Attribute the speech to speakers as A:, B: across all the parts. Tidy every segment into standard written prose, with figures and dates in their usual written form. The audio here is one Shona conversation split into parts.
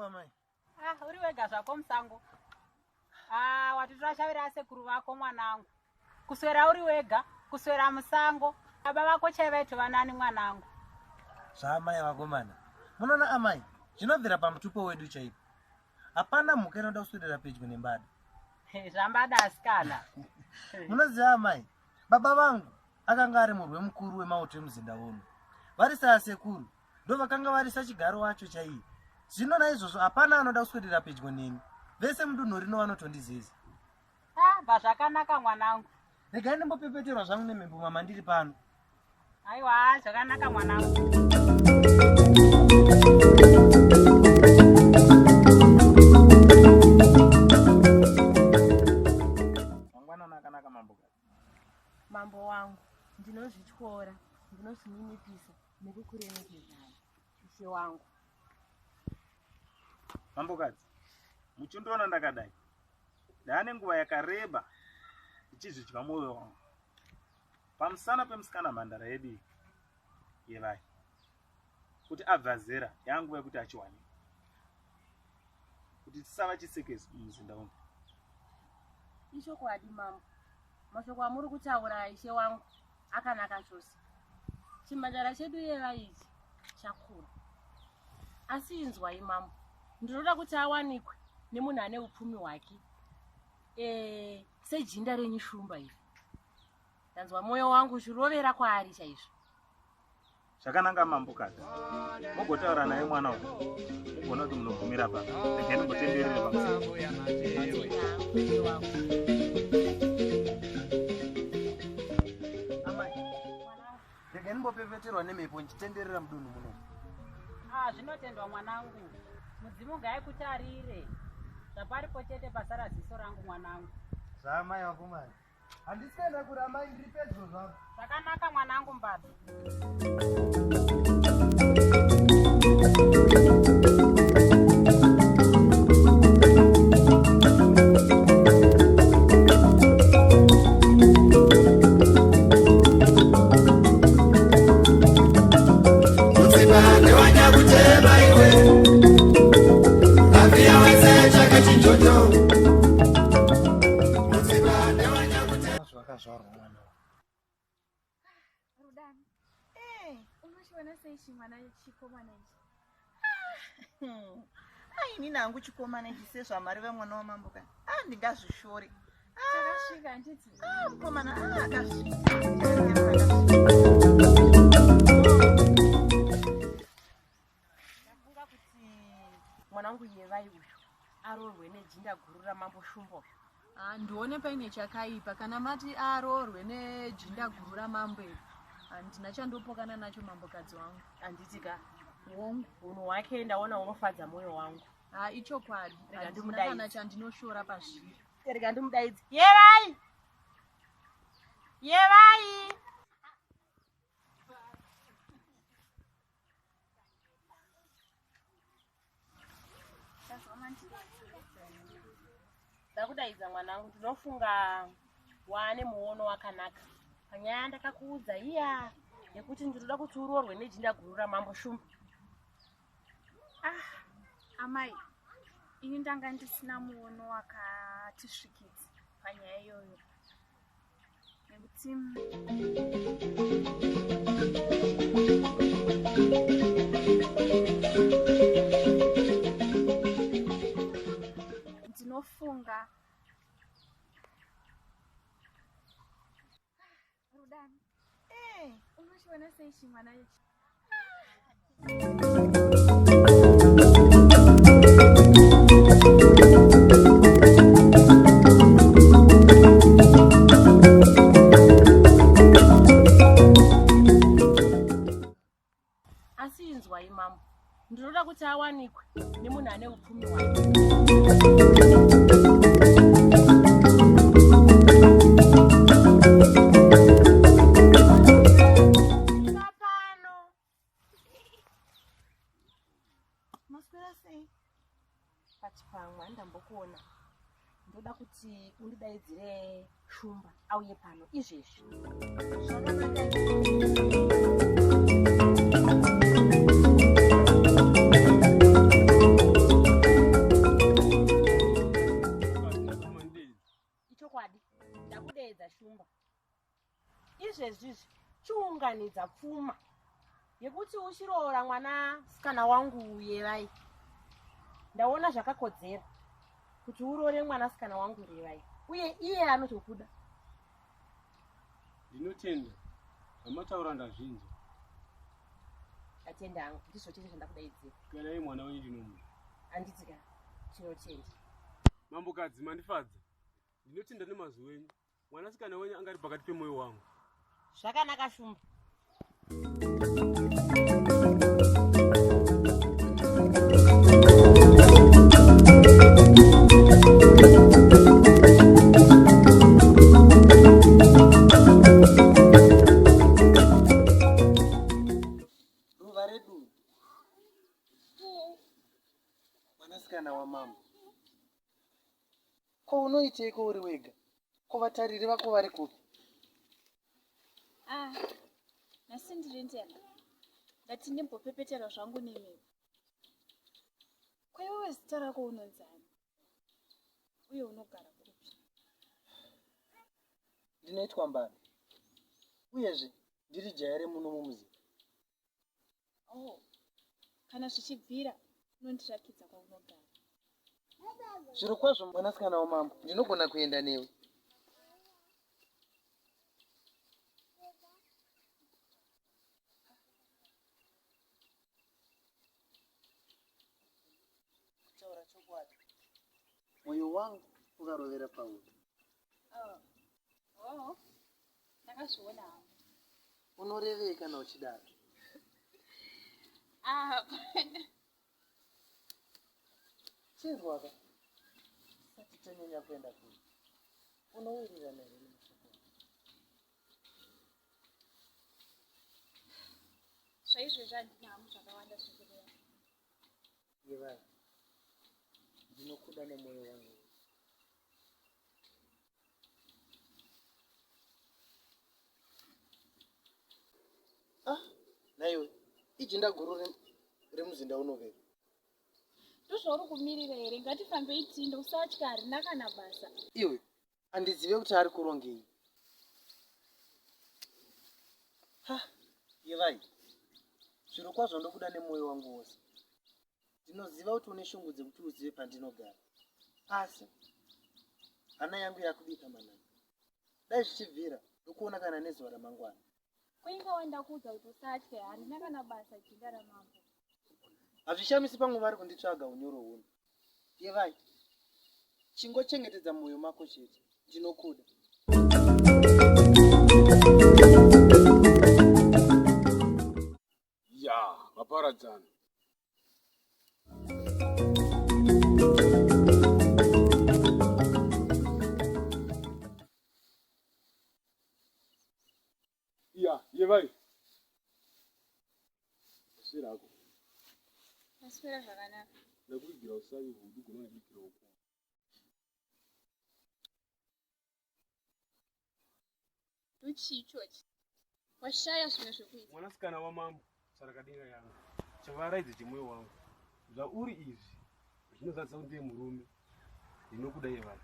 A: amai.
B: Ah, uri wega zvako musango. Ah, watitora shavira asekuru vako mwanangu. Kuswera uri wega, kuswera musango. Baba vako chai vaitova nani mwanangu?
A: Zvaamai vakomana. Munoona amai, zvinobvira pamutupo wedu chaipo. Hapana mhuka inoda kuswedera pedyo nembada.
B: Zvambada asikana.
A: Munoziva amai, baba vangu akanga ari murwi mukuru wemauto emuzinda uno. Vari saasekuru, ndovakanga vari sachigaro wacho chaiye. Zvino naizvozvo hapana anoda kuswedera pedyo neni. Vese mudunhu rino vanotondizeza.
B: Ah, bva zvakanaka mwanangu.
A: Regai ndimbopepeterwa zvangu nemhepo mama ndiri pano.
B: Aiwa, zvakanaka mwanangu.
C: Mangwanani akanaka mambokadzi.
D: Mambo wangu, ndinozvityora, ndinozvininipisa nekukuremekedzai, ishe wangu.
C: Mambokadzi, muchindiona ndakadai, ndaane nguva yakareba ndichizvidya mwoyo wangu pamusana pemusikana mhandara yedu iyi yevai kuti abva zera yanguva yekuti achiwanikwa kuti tisava chisekezo mumuzinda uno.
D: Ichokwadi mambo, mashoko amuri kutaura ishe wangu akanaka chose. Chimhandara chedu yeva ichi chakura, asi inzwai mambo, ndinoda kuti awanikwe nemunhu ane upfumi hwake e, sejinda renyu shumba iri. Ndanzwa mwoyo wangu uchirovera kwaari chaizvo.
C: Zvakananga mambokadzi, mugotaura naye mwana uyu, mugoona kuti munogumira pa. Regai ndimbotenderere pamusoro.
A: Amai, regai ndimbopepeterwa nemhepo ndichitenderera mudunhu muno.
B: Ah, zvinotendwa mwanangu. Mudzimu ngaikutarire. Zvaparipo chete pasara ziso rangu mwanangu.
A: Zvaamai vakomana. Handisi kuenda kure amai, ndiri pedyo zvangu.
B: Zvakanaka mwanangu Mbada.
A: Zvakazvarwa mwana
E: Rudani. Eh, unochiona sei chimwana chikomana ichi?
F: Ah, ini nangu chikomana ichi sezvamari vemwana wamambo ka. Ah, ndingazvishore.
E: Chakasvika handiti?
F: Ah, mukomana ah, akasvika.
D: Ndafunga kuti mwana wangu Yevai uyu aroorwe nejinda guru ramambo Shumba uyu.
E: Handione paine chakaipa kana mati aroorwe nejinda guru ramambo iri. Handina chandopokana nacho mambokadzi wangu.
D: Handiti ka?
E: Hongu.
D: Hunhu hwake ndaona hunofadza mwoyo wangu.
E: Ha, ichokwadi.
D: Rega
E: Handina
D: ndimudaidze.
E: kana chandinoshora pazviri.
D: Rega ndimudaidze. Yevai! Yevai! Ndakudaidza mwanangu, ndinofunga waane muono wakanaka panyaya yandakakuudza iya yekuti ndinoda kuti uroorwe nejinda guru ramambo Shumba.
E: Ah, amai, ini ndanga ndisina muono wakati svikidzi panyaya iyoyo. Nekuti ndinofunga Rudani. Eh, unochiona sei chimwana ichi?
D: Asi inzwai mambo, ndinoda kuti awanikwe nemunhu ane upfumi hwake. Pano
F: Maswera sei?
D: Pati pamwe handambokuona, ndoda kuti undidaidzire Shumba auye pano izvezvi.
F: Zvakanaka.
D: Saizvezvizvi chiunganidza pfuma yekuti uchiroora mwana sikana wangu Yevai. Ndaona zvakakodzera kuti uroore mwanasikana wangu Revai uye iye anotokuda.
G: Ndinotenda zvamataura ndazvinzwa.
D: Ndatenda hangu, ndizvo chete zvandakudaidzira.
G: Kana iye mwana wenyu ndinomuda.
D: Handiti ka, tinotenda.
G: Mambokadzi mandifadza. Ndinotenda nemazwi enyu. Mwanasikana wenyu anga ari pakati pemwoyo wangu.
D: Zvakanaka Shumba.
A: Ruva redu mwanasikana wamambo Ko unoiteiko uri wega? Ko vatariri vako vari kupi?
H: Ah, nhasi ndiri ndega. Ndati ndimbopepetera zvangu nemhepo. Ko iwewe zita rako unonzani? Uye unogara kupi?
A: Ndinoitwa Mbada. Uyezve ndiri jaya remuno mumuzinda.
H: Oh, kana zvichibvira unondirakidza kwaunogara.
A: Zvirokwazvo mwanasikana wamambo, ndinogona kuenda newe. Kutaura chokwadi, mwoyo wangu ukarovera pauri.
H: Oh. Oh. Ndakazviona hangu.
A: Unorevei kana uchidaro?
H: Ah, hapana.
A: Chinzwaka, tisati tanyanya kuenda kure. Unowirirana here nemashoko angu?
H: Zvaizvezvi handina hangu zvakawanda zvekureva.
A: Yevai, ndinokuda nemwoyo wangu wose. Ah, naiwe ijinda guru remuzinda unovera.
H: Ndozvauri kumirira here? Ngatifambei tiinde, usatya harina kana basa.
A: Iwe, handizive kuti ari kurongei. Ha, Yevai, zvirokwazvo ndokuda nemwoyo wangu wose. Ndinoziva kuti une shungu dzekuti uzive pandinogara. Asi hana yangu yakubika mananga. Dai zvichibvira ndokuona kana nezuva ramangwana.
H: Ko inga wandakuudza kuti usatye, harina kana basa jinda ramambo.
A: Hazvishamisi pamwe vari kunditsvaga unyoro huno. Yevai, chingochengetedza mwoyo mako chete. Ndinokuda.
G: Ya, vaparadzana. Ya, yevai. Maswera ako.
H: Maswera zvakanaka.
G: Ndakuvigira usavi hudu gunonibikira uko.
H: Ndochii ichochi? Washaya zvimwe zvekuita.
G: Mwanasikana wamambo, tsvarakadenga yangu, chavaraidza chemwoyo wangu. Zvauri izvi zvinozadzisa kuti ndiye murume. Ndinokuda Yevai.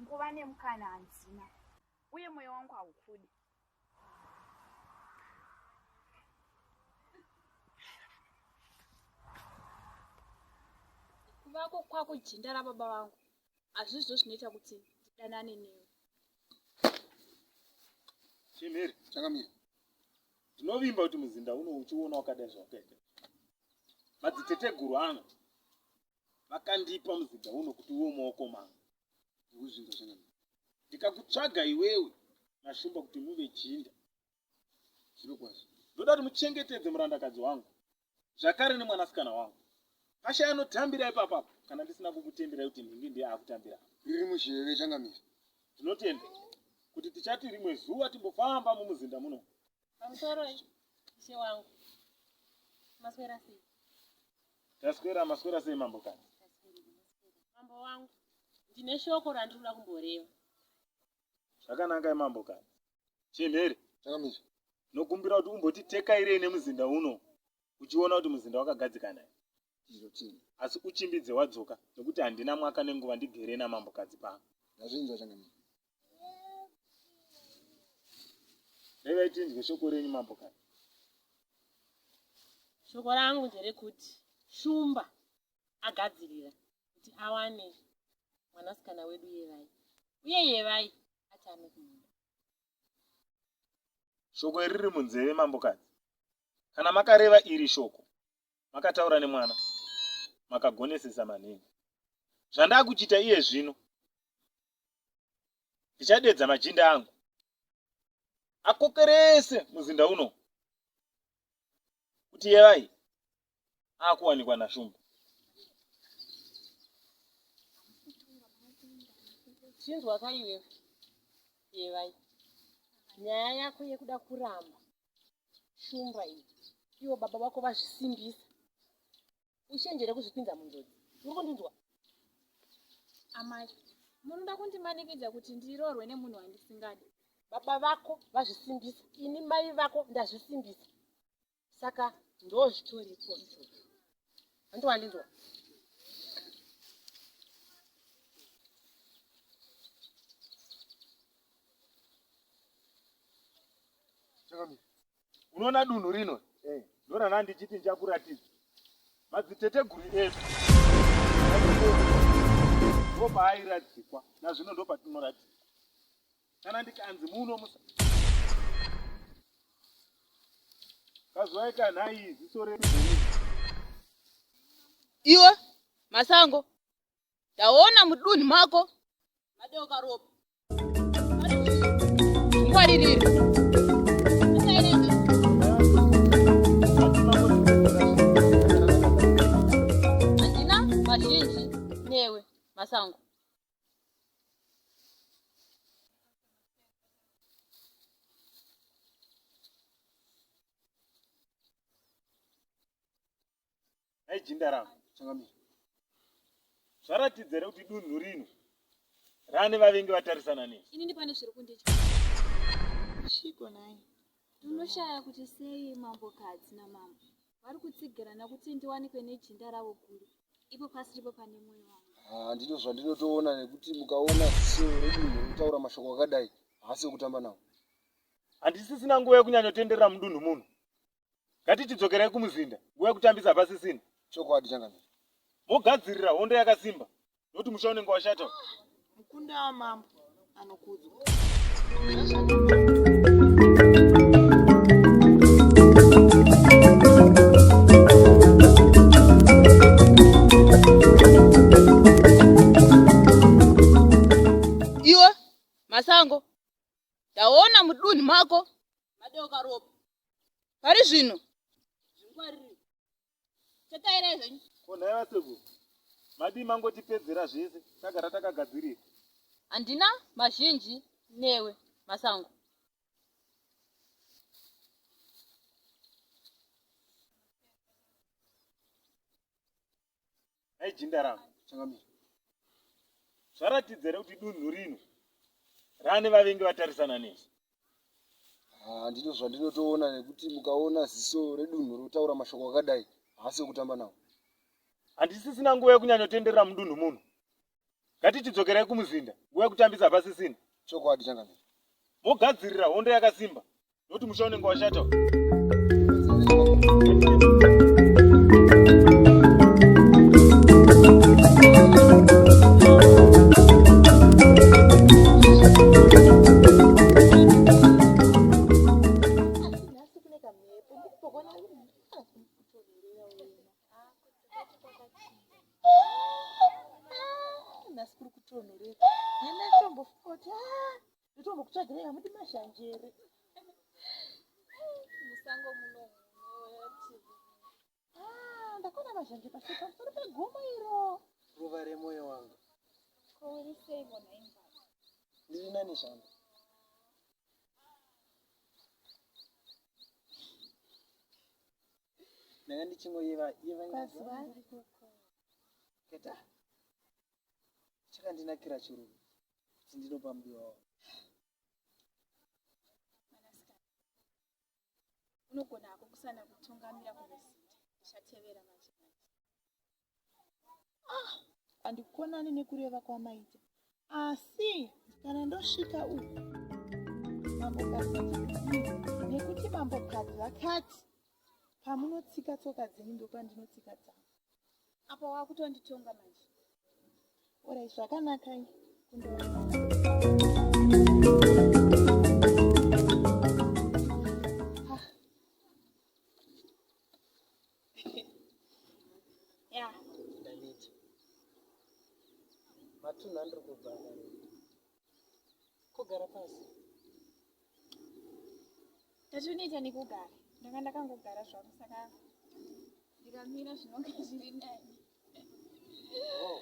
H: Nguva nemukana hanzina, uye mwoyo wangu haukudi. Kuvako kwako jinda rababa vangu hazvizvo zvinoita kuti ndidanane newe.
C: Chimhiri, changamire. Ndinovimba kuti muzinda uno uchiona wakadai zvawakaita. Madziteteguru angu vakandipa muzinda uno kuti uwe mumaoko mangu.
G: Ndikuzvinzwa changamire.
C: Ndikakutsvaga iwewe naShumba kuti muve jinda.
G: Zvirokwazvo.
C: Ndoda kuti muchengetedze murandakadzi wangu zvakare nemwanasikana wangu. Pashaya anotambira ipapa apo kana ndisina kukutenderai kuti nhingi ndiye akutambira.
G: Riri muzheve changamire.
C: Ndinotenda kuti tichati rimwe zuva timbofamba mumuzinda muno.
D: Pamusoro ishe wangu. Maswera sei?
C: Taswera maswera sei mambokadzi?
D: Mambo wangu, ndine shoko randiri kuda kumboreva.
C: Zvakanaka mambokadzi. Chimhere.
G: Chakamira.
C: Nokumbira kuti umbotitekairei nemuzinda uno uchiona kuti muzinda wakagadzikana here.
G: Ndinotenda.
C: Asi uchimbidze wadzoka nekuti handina mwaka nenguva ndigere namambokadzi pano.
G: Ndazvinzwa changamire.
C: Revai tinzwe shoko renyu mambokadzi.
D: Shoko rangu nderekuti Shumba agadzirira kuti awane mwanasikana wedu Yevai uye Yevai atame kumuda.
C: Shoko iri riri munzeve mambokadzi. Kana makareva iri shoko, makataura nemwana, makagonesesa maningi. Zvandakuchita iye zvino, ndichadedza majinda angu akokerese muzinda uno kuti Yevai akuwanikwa naShumba.
D: Chinzwa ka iwewe Yevai, nyaya yako yekuda kuramba Shumba iyi, ivo baba vako vazvisimbisa, uchenjere kuzvipinza munjodzi. Uri kundinzwa?
H: Amai, munoda kundimanikidza kuti ndiroorwe nemunhu wandisingadi?
D: Baba vako vazvisimbisa, ini mai vako ndazvisimbisa. Saka ndozvitoripo izvozvo. Handi wandinzwa?
C: Unoona dunhu rino eh, ndorana ndichiti ndichakuratidza madziteteguru edu ndopaairadzikwa nazvino ndopatinoradzikwa kana ndikanzi muno musa kazwai kanhai ziso redu
I: iwe masango ndaona mudunhu mako madeuka ropa ngwaririra
J: handina mazhinji newe masango
C: Nhai jinda rangu changamire, zvaratidza here kuti dunhu rino rane vavengi vatarisana nesu?
H: Inini pane zviri kunditya.
F: Chiko nhai?
H: Ndinoshaya kuti sei mambokadzi namambo vari kutsigirana kuti ndiwanikwe nejinda ravo guru ipo pasiripo pane mwoyo wangu.
G: Ah, ndizvo zvandinotoona nekuti mukaona ziso redunhu rikutaura mashoko akadai haasi ekutamba nawo.
C: Handisisina nguva yekunyanyotenderera mudunhu muno. Ngatichidzokerai kumuzinda, nguva yekutambisa hapasisina.
G: Chokwadi changamire.
C: Mogadzirira hondo yakasimba nokuti musha unenge washata.
F: Mukunda wamambo anokudzwa.
I: Iwe masango ndaona mudunhu mako madeuka ropa pari zvino zvingwariri chetairai zvenyu
C: Ko nhai vasekuru, madii mangotipedzera zvese tagara takagadzirira.
J: Handina mazhinji newe masango.
C: Nhai jinda rangu
G: Changamire.
C: Zvaratidza here kuti dunhu rino rane vavengi vatarisana nesu?
G: Ah, ndizvo zvandinotoona nekuti mukaona ziso redunhu rotaura mashoko akadai haasi ekutamba nawo.
C: Handisisina nguva yekunyanyotenderera mudunhu muno. Ngatichidzokerai kumuzinda, nguva yekutambisa hapasisina.
G: Chokwadi changamire.
C: Mogadzirira hondo yakasimba nokuti musha unenge washata.
F: Nhasi kuri kutonhorera. Ndandatombofunga kuti ah, ndotombokutsvagirai hamudi mazhanjere.
H: Musango muno munoti
F: Ah, ndakaona mazhanje pasi pamusoro pegomo iro.
A: Ruva remoyo wangu.
H: Ko uri sei vona imba?
A: Ndiri nani zvangu. Ndanga ndichingoyeva yeva
F: Kwaziva.
A: Keta. Chakandinakira chirungu kuti ndinopa mudiwa wangu.
H: Mwanasikana. Unogona hako kusana kutungamira kumuzinda. Ndichatevera manje manje.
F: Ah, handikonani nekureva kwamaita asi kana ndosvika uku.
H: Mambokadzi vachiti kudii nekuti mambokadzi vakati pamunotsika tsoka dzenyu ndopandinotsika dzangu. Apa wakutonditonga manje. Orai zvakanakai kundoona.
A: Yeah. Ndaneta. Matunhu andiri kubva akareba. Kugara pasi.
H: Tatonoita nekugara. Ndanga ndakangogara zvangu saka ndikamira zvinonge zviri nani.
A: Oh.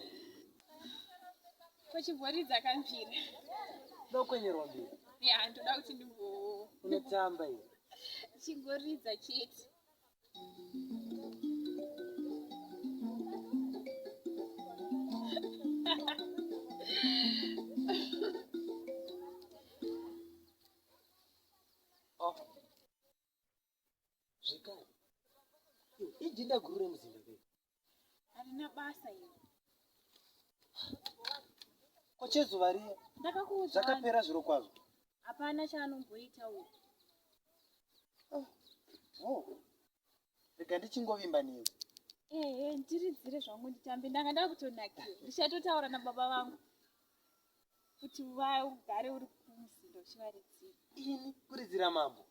H: Kochibhoridza kambira.
A: Ndokwenyerwa mbira.
H: Ya, ndoda kuti ndimbo.
A: Unotamba iwe.
H: Chingoridza chete.
A: Oh. Zvekare. Ijinda guru remuzinda bei.
H: Harina basa iri.
A: Ko chezuva riya?
H: Ndakakuudza.
A: Zvakapera zviro kwazvo.
D: Hapana chaanomboita uyu.
A: Oh. Oh. Rega ndichingovimba newe.
H: Ehe, ndiridzire zvangu nditambe. Ndanga ndakutonakirwa. Ndichatotaura nababa vangu kuti vagare uri kumuzinda uchivaridzira.
A: Ini kuridzira mambo?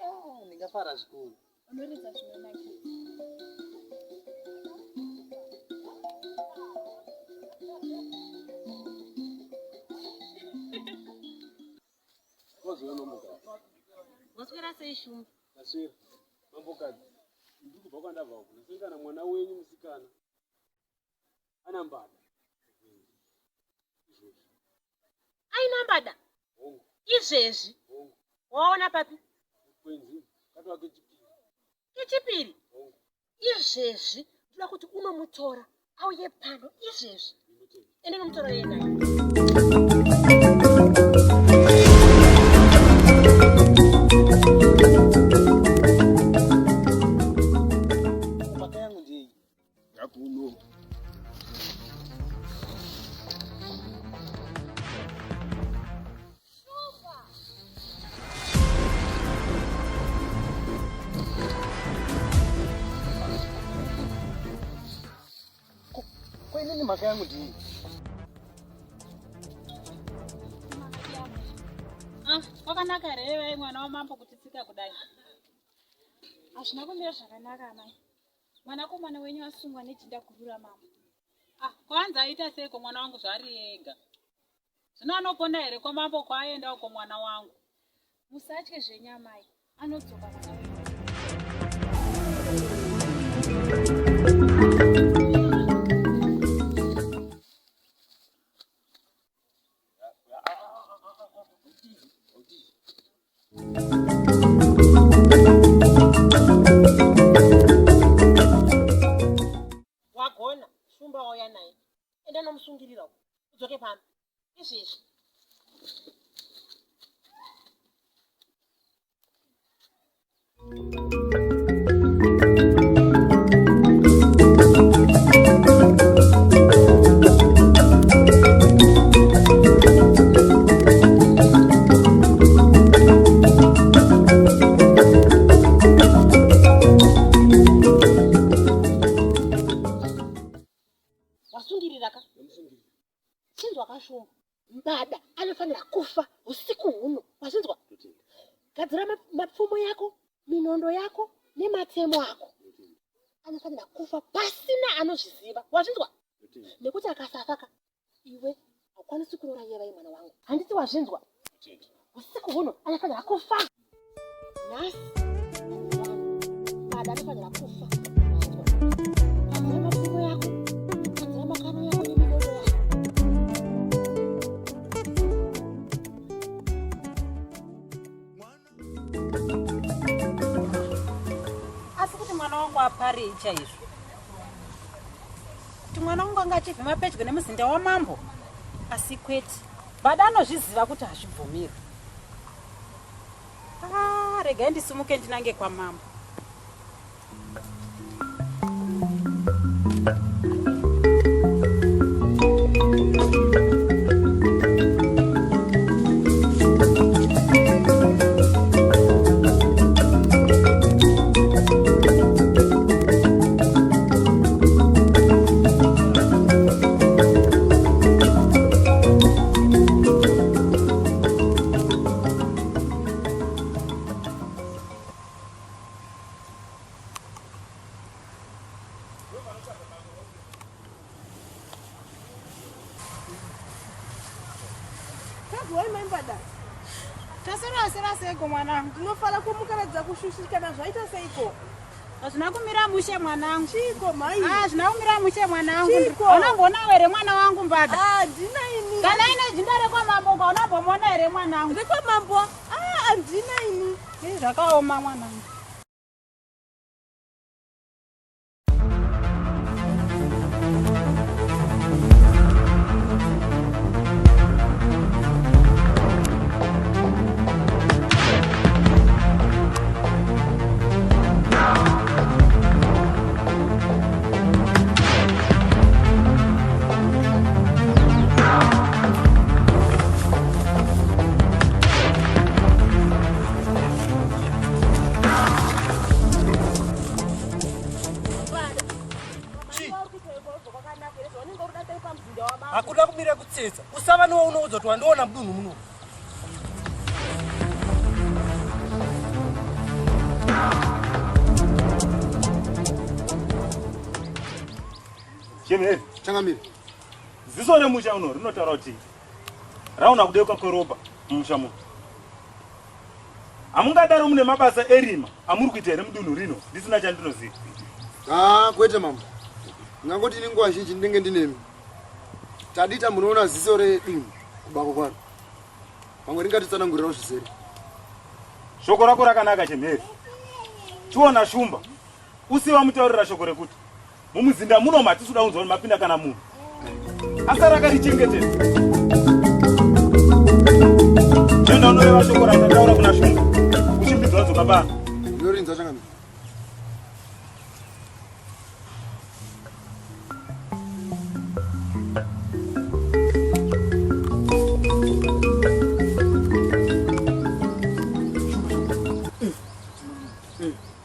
A: Oh, ndingafara zvikuru.
H: Unoridza zvinonakidza.
G: Wazouya mambokadzi.
D: Waswera sei Shumba?
G: Ndaswera. Mambokadzi, ndiri kubva kwandabva uku. Ndasangana mwana wenyu musikana ana mbada. Izvozvi.
D: Aina mbada?
G: Hongu.
D: Izvezvi?
G: Hongu.
D: Waona papi?
G: Kwenzi, katova kechipiri.
D: Kechipiri?
G: Hongu.
D: Izvezvi ndoda kuti unomutora auye pano izvezvi. Ende nomutora yena.
A: Mhaka yangu ndei?
G: Yakuno.
A: Ko inini mhaka yangu ndii?
B: Ah, kwakanaka here vai mwana wamambo kutitsika kudai?
H: Hazvina kumira zvakanaka amai. Mwanakomana wenyu asungwa nejinda guru ramambo.
B: Ah, kwanza aita seiko mwana wangu zvaari ega? Zvino anopona here kwamambo kwaaenda uko mwana wangu?
H: Musatye zvenyu amai, anodzoka mwana wenyu.
D: Wagona, Shumba wauya naye. Enda nomusungirira uko. Udzoke pano. Izvezvi. Wasungirira ka? Chinzwa kashumba. Mbada anofanira kufa usiku huno. Wazvinzwa? Gadzira mapfumo yako, minondo yako nematemo ako. Anofanira kufa pasina anozviziva. Wazvinzwa? Nekuti akasafa ka iwe haukwanisi kuroora yevai mwana wangu. Handiti wazvinzwa? Usiku huno anofanira kufa. Nhasi baba anofanira kufa. Wazvinzwa? Gadzira mapfumo yako, gadzira makaro yako neminondo yako.
B: Asi kuti mwana wangu aparei chaizvo? Kuti mwana wangu anga achivhima pedyo nemuzinda wamambo? Asi kwete, baba anozviziva kuti hazvibvumirwi. Ah, regai ndisimuke ndinange kwamambo.
K: Kwaziwai mai Mbada.
B: Taswera sera seiko mwanangu?
K: Ndinofara kumukaradza kushushikana zvaita seiko?
B: Hazvina kumira mushe mwanangu.
K: Chiiko mhai?
B: Ah, hazvina kumira mushe mwanangu.
K: Chiiko?
B: Unamboona here mwana wangu Mbada?
K: Ah, handina ini.
B: Kana ine jinda rekwamambo uko unambomuona here mwanangu?
K: Rekwamambo? Ah, handina ini.
B: Zvakaoma mwanangu.
A: Hakuna kumira kutsetsa. Usava newaunoudzwa kuti wandiona mudunhu muno.
C: Chemhere.
L: Changamire.
C: Ziso remusha uno rinotaura kuti raona kudeuka kweropa mumusha muno. Hamungadaro mune mabasa erima amuri kuita here mudunhu rino ndisina chandinoziva.
L: Ah, kwete mambo. Ndingangoti ini nguva zhinji ndinenge ndinemi. Tadii tambonoona ziso redunhu kubako kwaro. Pamwe ringatitsanangurirawo zvizere.
C: Shoko rako rakanaka Chemhere. Chiona Shumba, usiye wamutaurira shoko rekuti mumuzinda muno matisi kuda kunzwa kuti mapinda kana munhu. Asara akarichengetedza. Chienda unoreva shoko randataura kuna Shumba. Uchimbidzwa dzoka pano.
L: Ndinorinzwa changamire.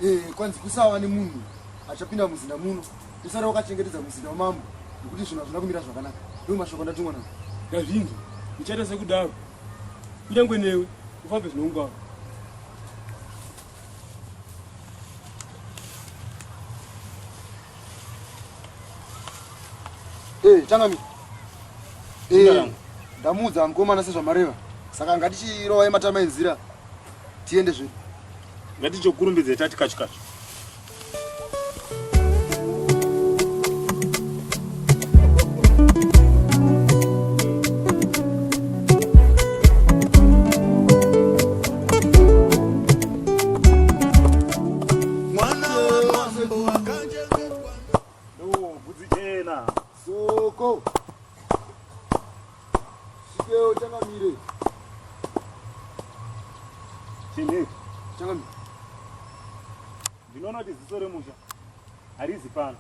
L: Eh, kwanzi kusava nemunhu achapinda muzinda muno usare wakachengetedza muzinda wamambo nekuti zvinhu hazvina kumira zvakanaka ndo mashoko ndatumwa nawo
G: ndazvinzwa ndichaita sekudaro kunyange newe ufambe zvinoungwaro
L: Eh, changami. Eh, ndamuudza mukomana sezvamareva. Saka ngatichirovai matama enzira tiende zvedu.
C: Ngatichokurumbidze tati kachu kachu.
L: Soko. Svikeo changamire.
C: Chinhu.
L: Changamire.
C: Ndinoona kuti ziso remusha harizi pano.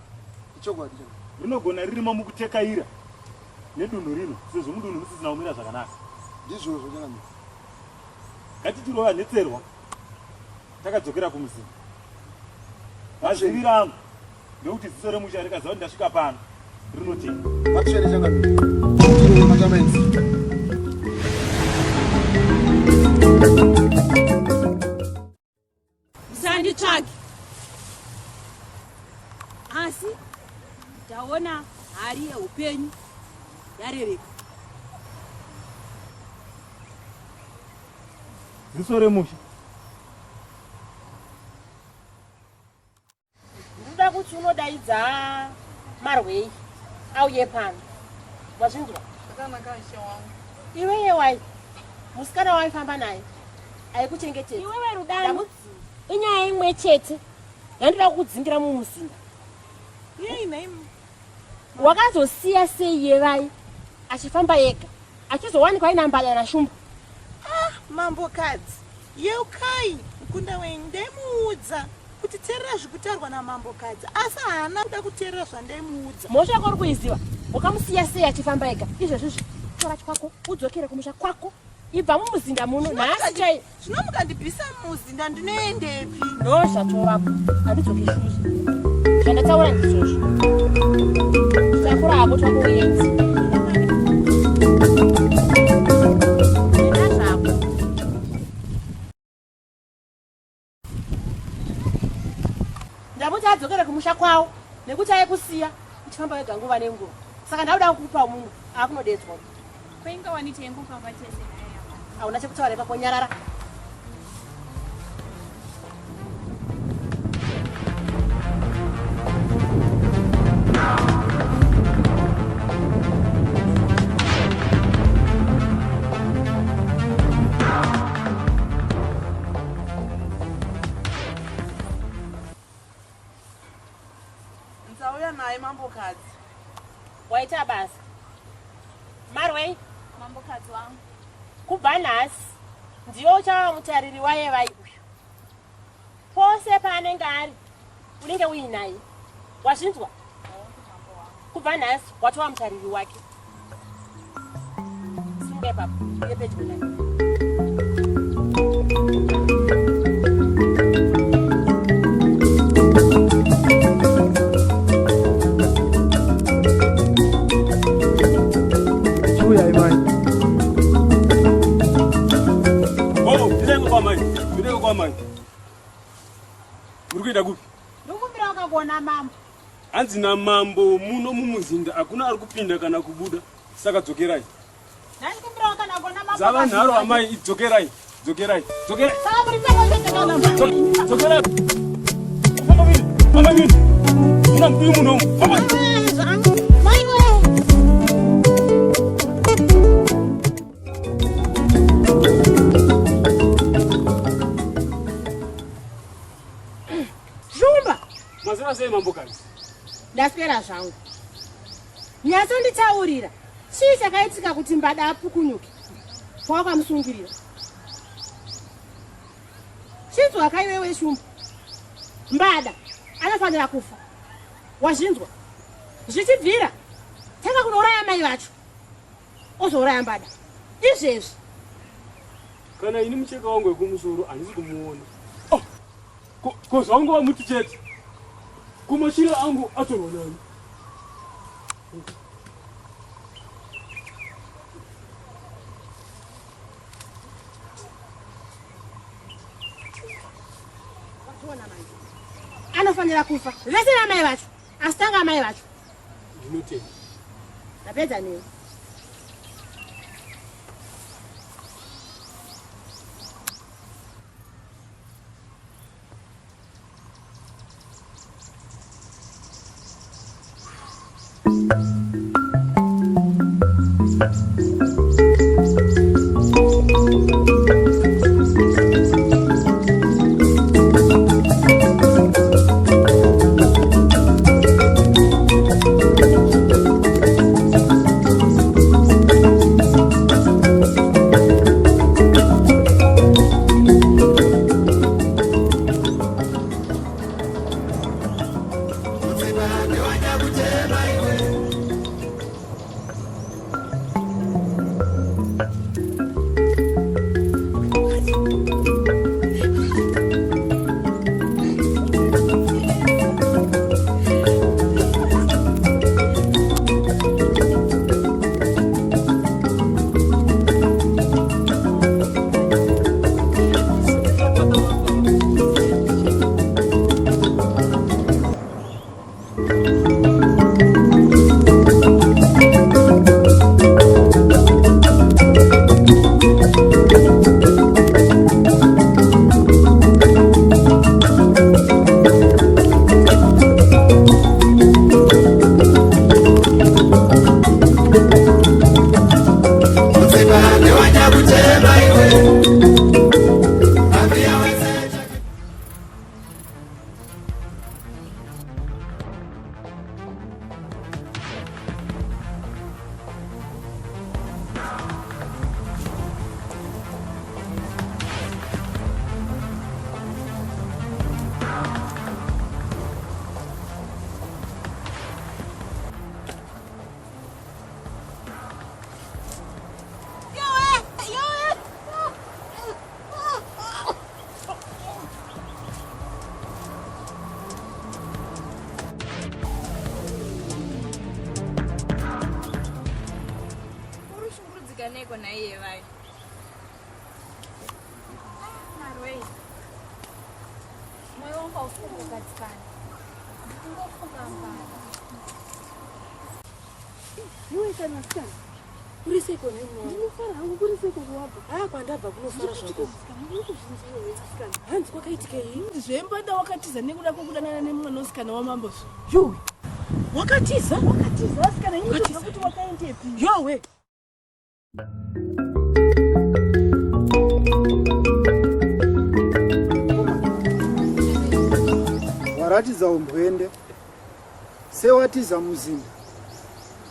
L: Ichokwadi changamire.
C: Rinogona ririmo mukutekaira nedunhu rino sezvo mudunhu musisina kumira zvakanaka.
L: Ndizvozvo changamire.
C: Ngatichirova nhetserwa takadzokera kumuzinda. Maziviro angu ndekuti ziso remusha rikaziva kuti ndasvika pano rinotenda.
L: Matsvene changamire. Tirove matama enzira.
D: Musanditsvage. Asi ndaona hari yeupenyu yarereka.
C: Ziso remusha.
D: Ndinoda kuti unodaidza Marwei auye pano. Wazvinzwa?
E: Zvakanaka ishe wangu.
D: Iwe yewai musikana waifamba naye aikuchengetedza.
M: Iwewe Rudano.
D: Inyaya imwe chete yandoda kukudzingira mumuzinda.
F: Yei nhai
D: Wakazosiya sei Yevai achifamba ega achizowanikwa aina mbada naShumba?
F: Ah, mambokadzi, yeukai mukunda wenyu ndaimuudza kuti teerera zvikutaurwa namambokadzi asi haana kuda kuteerera zvandaimuudza.
D: Mhosva yako uri kuiziva, wakamusiya sei achifamba ega? Izvezvizvi tora chikwako udzokere kumusha kwako. Ibva mumuzinda muno nhasi chai.
F: Zvino mukandibvisa mumuzinda ndinoendepi?
D: Ndo zvatovapo, handidzoki shure. Zvandataura ndizvozvo. Takura hako twako uenzi. Enda zvako. Ndamuti adzokere kumusha kwawo nekuti aikusiya uchifamba wega nguva nenguva. Saka ndakuda kukupa mumwe akunodedzwa.
H: Kwainga wani taingofamba tese naye.
D: Hauna chekutaura ipapo, nyarara.
K: Ndauya naye mambokadzi.
D: Waita basa. Marwei.
H: Mambokadzi wangu.
D: Kubva nhasi ndiwe uchava mutariri waYevai uyu. Pose paanenge ari unenge uinaye. Wazvinzwa? Kubva nhasi watova mutariri wake. Simuka ipapo uye pedyo naye.
G: Chiuyai mai. Oh, ndinenge kwamai. Ndinenge kwamai. Muri kuenda kupi?
B: Ndikumbira wakakuona mambo.
G: Hanzi namambo muno mumuzinda hakuna ari kupinda kana kubuda. Saka dzokerai.
B: Ndikumbira kana kuona mambo.
G: Dzava nharo amai, idzokerai. Dzokerai. Dzokerai.
B: Saka muri pamwe chete kana
G: Dzokerai. Famba mini. Famba mini. Muna mudiwi muno. Famba.
B: Mai we.
D: Shumba.
G: Mazira sei mambokadzi?
D: Ndaswera zvangu. Nyatsonditaurira. Chii chakaitika kuti mbada apukunyuke? Pawakamusungirira. Chinzwa kaiwewe Shumba. Mbada anofanira kufa. Wazvinzwa? Zvichibvira tanga kunouraya mai vacho. Ozouraya mbada. Izvezvi.
G: Kana ini mucheka wangu wekumusoro handisi kumuona. Oh, ko zvaungu vamuti chete. Kumachira angu atorwa nani?
D: Anofanira kufa vese namai vacho asi tanga amai vacho.
G: Ndinotenda.
D: Ndapedza newe.
H: Urishungurudzika neiko naiye vayo? Marwei. Moyo wangu hausi kumbogadzikana. Ndikungofunga mbada.
K: Iwe kana sikana. Kuri seiko nhai? Ndinofara hangu kuri seiko kuwabva? Haa kwandabva kunofara zvako. Hanzi kwakaitikei?
M: Zvembada wakatiza nekuda kwekudanana nemwanasikana wamambo zve.
K: Yowe. Wakatiza?
M: Wakatiza asikana ini ndinoziva kuti wakaendepi.
K: Yowe.
N: Waratidza umbwende sewatiza muzinda.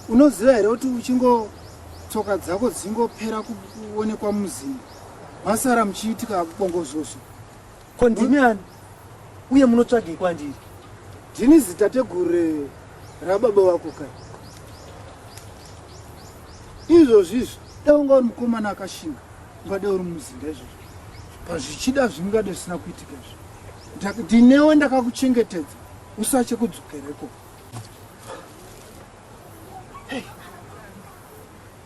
N: Unoziva here kuti uchingo tsoka dzako dzingopera kuonekwa muzinda masara muchiitika bongozozo?
A: Ko ndimi ani uye munotsvagei kwandiri?
N: Ndini zitateguru rababa vako kai. Izvozvi izvi dai wanga uri mukomana akashinga ungadai uri mumuzinda izvozvi pazvichida zvingade zvisina kuitika izvi. Ndinewe ndakakuchengetedza usache kudzokera ikoko.
A: Hey,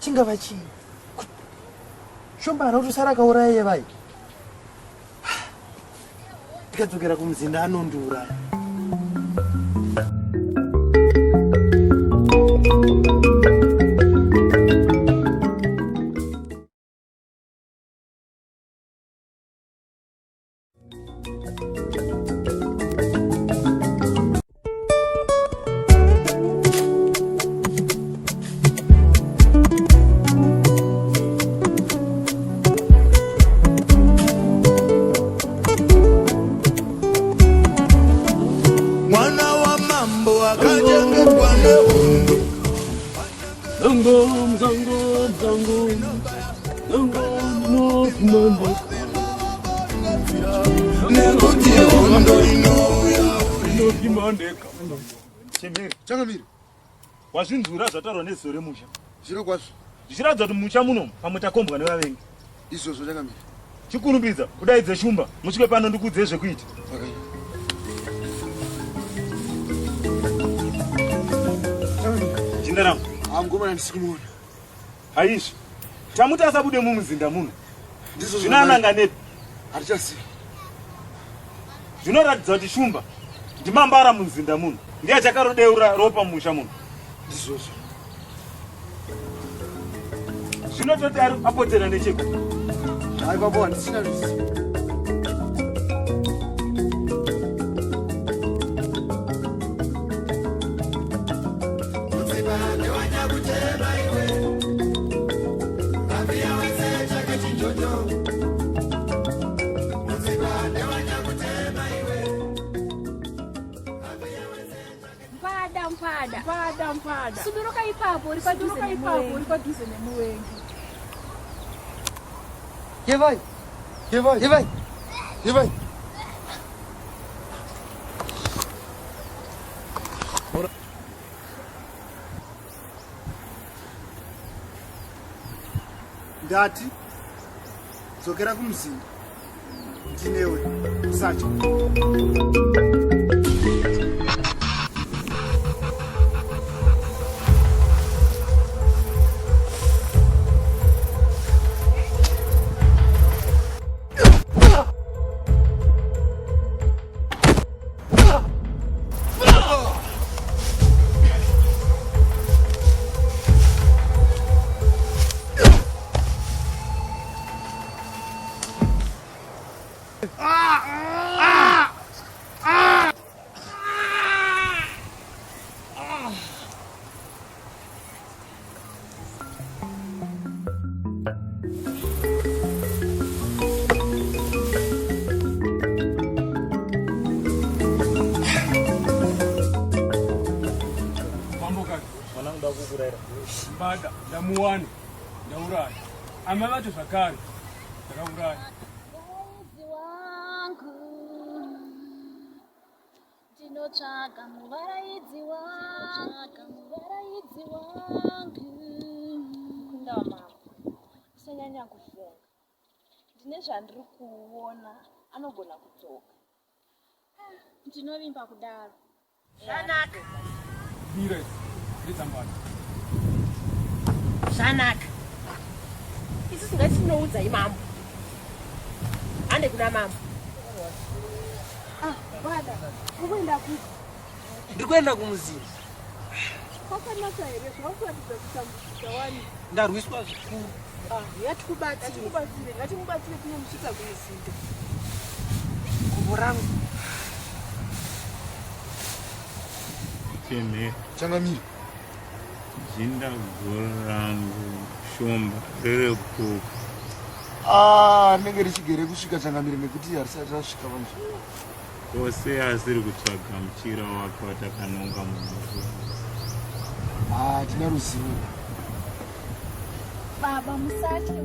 A: chingava chii? Shumba anotosara akauraya yevai. Ndikadzokera kumuzinda anondiuraya.
O: Mwana wa mambo akachengetwa nehondo.
G: Zango, mzango, mzango, zango, no, mambo.
O: Nekuti hondo inouya.
G: Inopimandeka.
C: Chemere.
L: Changamire.
C: Wazvinzwira zvataurwa neziso remusha.
L: Zviro kwazvo.
C: Zvichiratidza kuti musha muno pamwe takombwa nevavengi.
L: Izvozvo changamire.
C: Chikurumbidza udaidze shumba musvike pano ndikuudzei zvekuita. Jinda rangu.
L: Ah, mukomana ndisi kumuona.
C: Haizvi. Tamuti asabude mumuzinda muno.
L: Ndizvo
C: Zvino ananga nepi?
L: Hatichazivi.
C: Zvinoratidza kuti shumba ndimambara mumuzinda muno. Ndiye achakarodeura ropa mumusha muno.
L: Ndizvozvo.
C: Zvino toti ari apotera necheko.
L: Hayi baba handisina ruzivo.
H: Mpada mpada.
M: Mpada mpada.
H: Suduruka ipapo uri padhuze
M: Suduruka ipapo uri padhuze nemuvengi.
L: Yevai. Yevai. Yevai. Yevai.
N: Ndati dzokera kumuzinda ndinewe usatya.
G: Mbada ndamuwana ndauraya amai vacho zvakare ndakauraya.
H: Ndinotsvaga muvaraidzi wangu, muvaraidzi wangu.
P: Mukunda wamambo, usanyanya kufunga. Ndine zvandiri kuona, anogona kudzoka.
H: Ah, ndinovimba kudaro.
D: Zvanaka.
G: Mira, ndedzambana.
D: Zvanaka. Isusu ngatinoudza imambo. Hande kuna mambo.
K: Ah, bada. Ukuenda kupi?
A: Ndiri kuenda kumuzinda.
K: Kwakanaka here zvakuratidza kutambudzika wani.
A: Ndarwiswa zvikuru.
K: Ah, ngatikubatsire. Ngatimubatsire tinomusvitsa kumuzinda.
A: Gumbo rangu.
Q: Chemhe.
L: Changamire.
Q: Jinda guru rangu shumba riri kupi?
L: Ah, rinenge richigere kusvika changamire nekuti harisati rasvika vanzvimbo.
Q: Ko sei asiri kutsvaga muchira wake watakanonga mumuvhu?
L: Ah, tina ruzivo.
H: Baba musatye.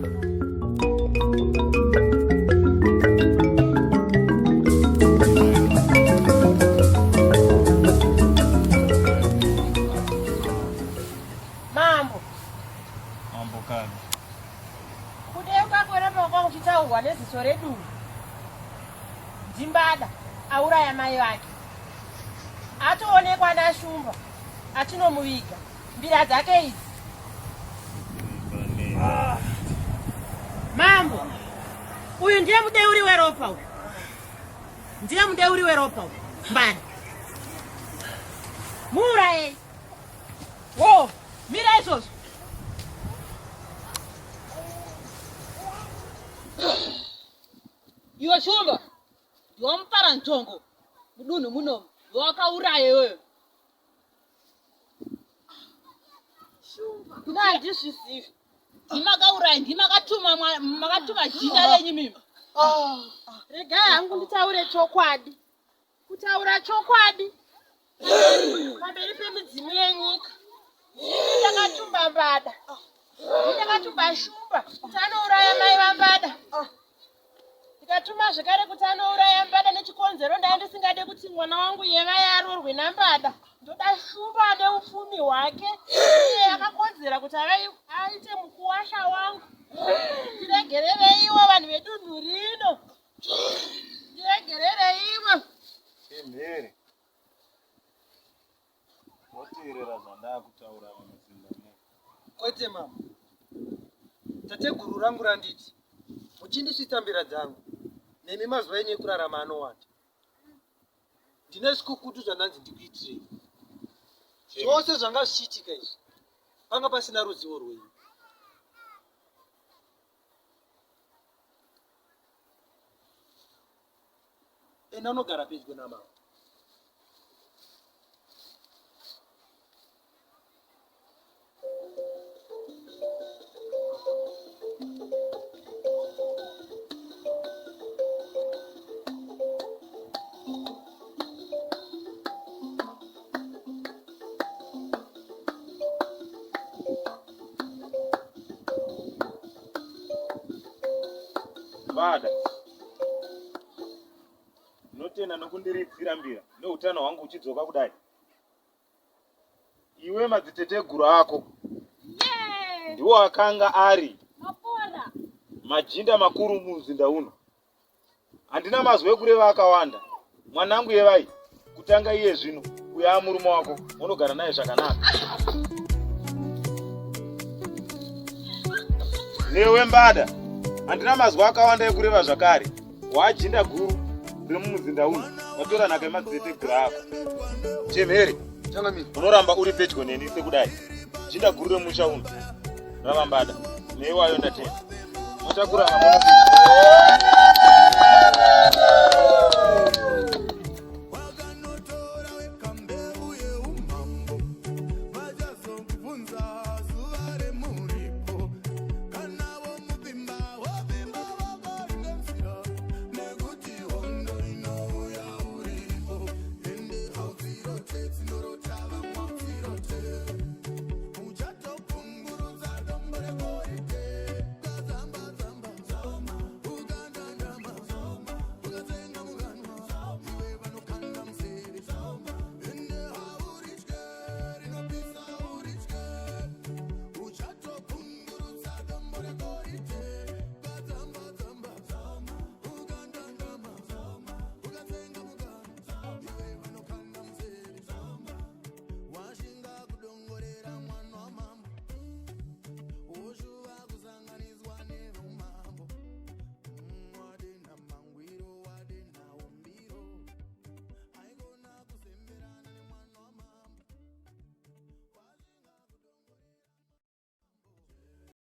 D: Mambo.
Q: Mambokadzi.
D: Kudeuka kweropa kwanga kuchitaurwa neziso redu. Ndimbada auraya mai vake. Atoonekwa naShumba achinomuviga. Mbira dzake idzi. Mambo, uyu ndiye mudeuri weropa uyu. Ndiye mudeuri weropa uyu. Mbada. Muurayei. Wo, mira izvozvo.
I: Iwe Shumba, ndiwe muparanzvongo mudunhu munomu, ndiwe wakauraya iwewe.
P: Shumba.
I: Ina handizvizivi. Ndimakauraya, ndimakatuma makatuma jinda renyu mimi.
D: Regai hangu nditaure chokwadi. Kutaura chokwadi pamberi pemidzimu yenyika. Ndakatumba mbada. Ndakatumba shumba kuti anouraya mai vambada. Ndikatuma zvekare kuti anouraya mbada nechikonzero ndanga ndisingade kuti mwana wangu Yevai aroorwe nambada. Ndoda shumba ane upfumi hwake iye akakodzera kuti aite mukuwasha wangu. Tiregerereiwo vanhu vedunhu rino. Ndiregerereiwo.
C: Chemhere. Woteerera zvandakutaura mumuzinda muno.
A: Kwete mama. Tateguru rangu randiti muchindisvitsa mbira dzangu nemi mazuva enyu ekurarama anowanda. Ndine zvikukutu zvandanzi ndikuitirei. Zvose zvanga zvichiitika izvi panga pasina ruzivo rwenyu. Enda unogara pedyo namama.
C: Bada. Ndinotenda nokundiridzira mbira neutano hwangu uchidzoka kudai. Iwe madziteteguru ako ndiwo akanga ari majinda makuru mumuzinda uno. Handina mazwi ekureva akawanda. Mwanangu Yevai, kutanga iye zvino uyo amurume wako unogara naye zvakanaka. Newe Mbada, handina mazwi akawanda ekureva zvakare. Wajinda guru remumuzinda uno, watora nhaka yemadziteteguru ako. Chemhere, unoramba uri pedyo neni sekudai. Jinda guru remusha uno ravambada neiwayo ndatenda. Motakura